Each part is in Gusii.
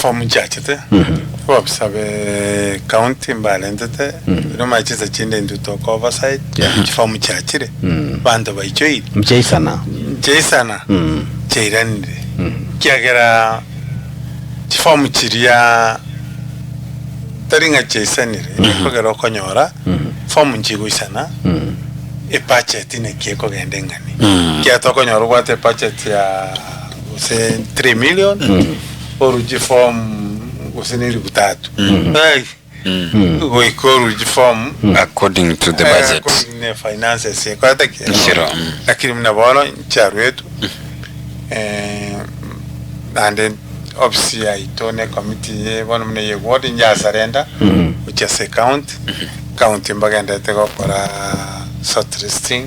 Chifomu nchiachete, ababisa be county mbarentete, nomanye chinsa chinde intwe toka oversight, chifomu chiachire, abanto baichoire. Nchiaisana. Nchiaisana, chiairanire, ekiagera chifomu chiria tari ng'a chiaisanire, ekogera okonyora fomu nchigoisana, ebudget naki ekogenda eng'ani. Ekiagera tokonyora obwate ebudget ya gose 3 million, oruche form gose ne elifu tatu. Ai, goika oruche form According to the eh, budget. according ne finances ekorete ki? Chiro, mm. Lakini buna bono nchiaruetwe eh, naende ofisi yaito ne committee ye bono buna eye ward njasarenda gochia ase ecounty, county mbagenderete gokora shortlisting,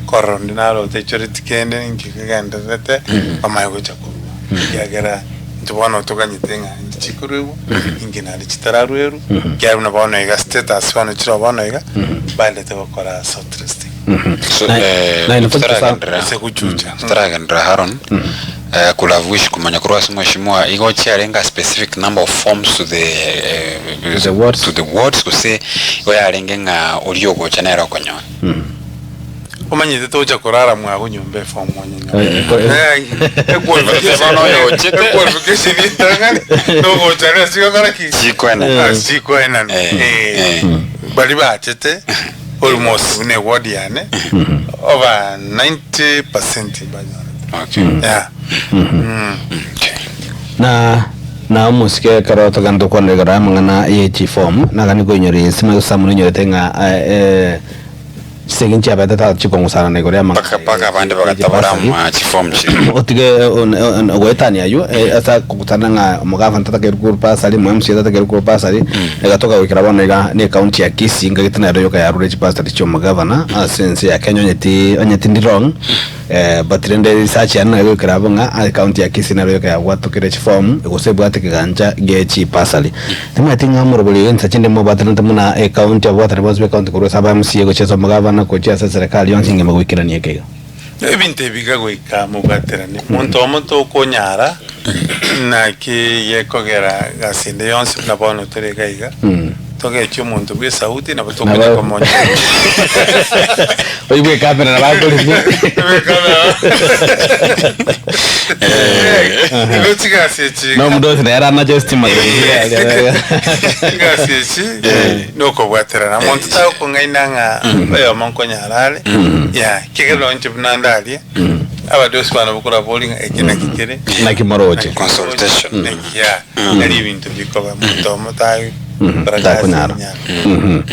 korora onde narote echoreti kende ninki kegendererete bamanye gocha korua ekiagera intwe bono toganyete ng'a inki chikoruegwa inki naende chitararuerwa ekiagera buna bono iga status bono chiroo bono iga mbaendete gokora shortlisting So, Na- eh, na in fact, tutaragenderera- ase gochucha. tutaragenderera Haron, eh, could have wished kumanya korwa ase mweshimiwa igo chiarenge a specific number of forms to the, eh, To the wards. to the wards gose igo yarenge ng'a oria ogocha nere okonyora. Omanyete tocha korara mwago nyomba efomu onye Eh, eh, Bono oyo ochete. qualification etang'ani nogocha rero chigokora ki Chikoenana. Ah, chikoenana Eh, Eh, eh. baria bachete almost buna eward yane over 90% banyorete Okay. yeah. Mm. Okay. Na na omosike ekero togenda tokwanera igoro y'amang'ana ye chiform nagani koinyora ensemo gose amo noinyorete ng'a eh, eh, chisegi nchiabete tata chikong'usana na igoro y'amang'ana Paka paka abande bagatabora ama chiform chiria. otige goetania aywo ase akogutana ng'a omogavana tatakeire korwa bursary, omo MCA tatakeire korwa bursary, egatoka goikera bono iga na ecounty ya Kisii nkagete nero yoka yarure chibursary chia omogavana ase ense ya Kenya onye ti onye tindi wrong but rende research yane nayo egoikera abwo ng'a ecounty ya Kisii nero yoka yabwatokire chiform gose ebwate ekegancha gie chibursary. Timanyeti ng'a omorobori oyo ensa chinde mobwatanete buna ecounty ababwatani bonsi b'ecounty korwa ase aba MCA gochia ase omogavana gochia ase eserekari yonsi engima goikerania eke iga. Ebinto ebi iga goika mobwaterane, monto omo tokonyara, naki gekogera gasi ende yonsi buna bono tore iga iga, togechi omonto bwa esauti nabo tokonya Nabo- komonya. Oyio bwa ekamera nabo akorire. Igo chigasi echi Na omonto onsi nere anache estima. chigasi echi nokobwaterana monto tagokong'aina ng'a oyomo nkonyara are ya kegera nonye inche buna ndarie abadosi bane bokorabori ng'a eke naki kere Naki moroche. Consultation. naki ya nari ebinto bikoba monto omo tagokora gasi Takonyara. enyara.